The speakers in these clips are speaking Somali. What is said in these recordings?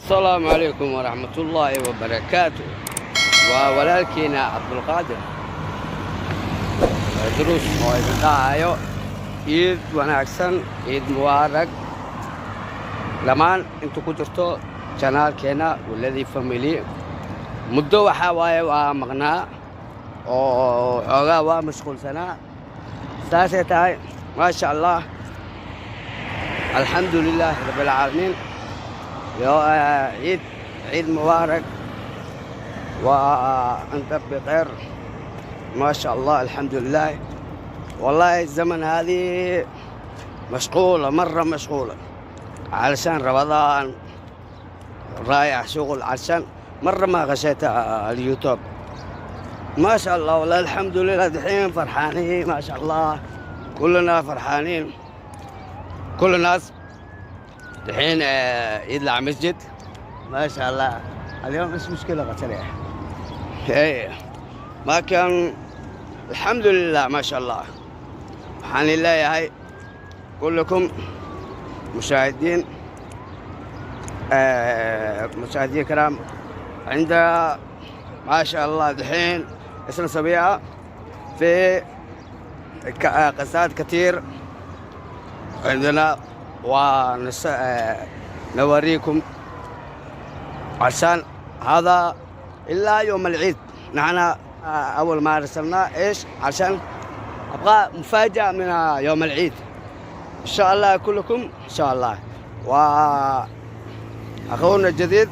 Asalaamu calaykum waraxmatullaahi wabarakaatu. Waa walaalkiina Cabdulqaadir Duruus oo idin dhahayo ciid wanaagsan, ciid mubaarak dhammaan inta ku jirto channelkeenna Waladii Family. Muddo waxaa waaye waa maqnaa oo xoogaa waa mashquulsanaa. Saasay tahay, maasha Allah, alxamdu lilaahi rabbilcaalamiin. Yo ciid, ciid mubaarak وأنت بخير. ما شاء الله، الحمد لله. والله الزمن هذه مشغولة، مرة مشغولة، علشان رمضان رايح شغل، عشان مرة ما غشيت اليوتيوب. ما شاء الله، والله الحمد لله، دحين فرحانين، ما شاء الله، كلنا فرحانين. كل الناس دحين يطلع مسجد، ما شاء الله. اليوم ايش مشكلة قتلية ايه ما كان. الحمد لله، ما شاء الله. waxaan leeyahay كلكم مشاهدين، مشاهدين كرام، عند ما شاء الله دحين اسم سبيعة في قصات كثير عندنا ونس نوريكم عشان هذا إلا يوم العيد. نحن أول ما رسلنا إيش عشان أبغى مفاجأة من يوم العيد إن شاء الله، كلكم إن شاء الله. وأخونا الجديد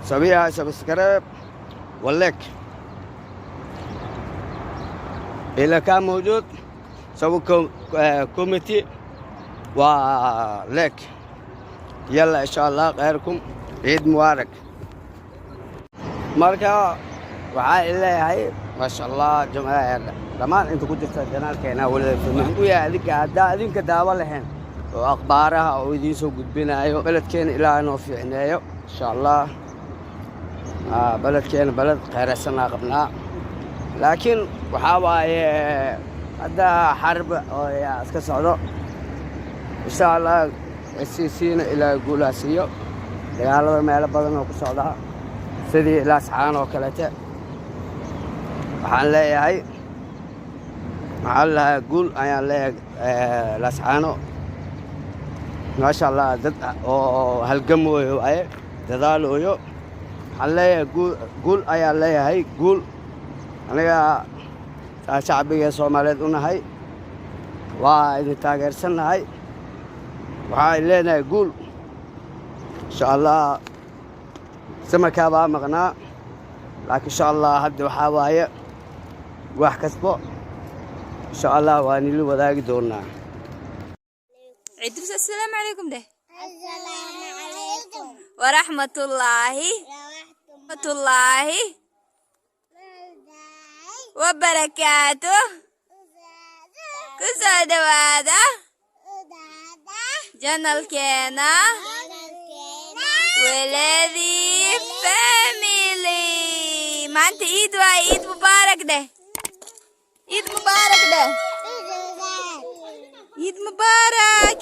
سويها subscribe وال like إذا كان موجود، سووا comment و like. يلا، إن شاء الله غيركم. عيد مبارك. Marka waxaa leeyahay, maasha Allah, dhammaan inta ku jirta channelkeena Walada u yahay adinka haddaa adinka daawo lahayn oo akhbaaraha oo idiin soo gudbinayo. Beledkeena Ilaaha noo fiicneeyo, insha Allah. Beledkeena beled khayrasanaa qabnaa, laakiin waxaa waaye hadda xarb oo yaa iska socdo. Insha Allah, SSC-na Ilaahay guulaha siiyo. Dagaalada meelo badan oo ku socdaa, sidii Laascaan oo kaleete. Waxaan leeyahay, maxaa lahaa, guul ayaan leeyahay Laascaano. Maasha Allah, dad oo halgamooyo waaye, dadaalooyo. Waxaan leeyahay guul, guul ayaan leeyahay, guul. Aniga saa shacbiga Soomaaliyeed u nahay, waa idin taageersannahay. Waxaan leenahay guul, insha Allah. Samarkaa baa maqnaa, laakiin insha Allah hadda waxaa waaye wax kasbo insha Allah waa nila wadaagi doonaa. Cidrus, assalaamu calaykum dheh. السلام عليكم. Waraxmatullaahi ورحمة matullaahi wabarakaatu. Ku soo dhowaada channelkeena Weladii Family. Maanta iid waay. Ciid mubaarak dheh, ciid mubaarak dheh, ciid mubaarak.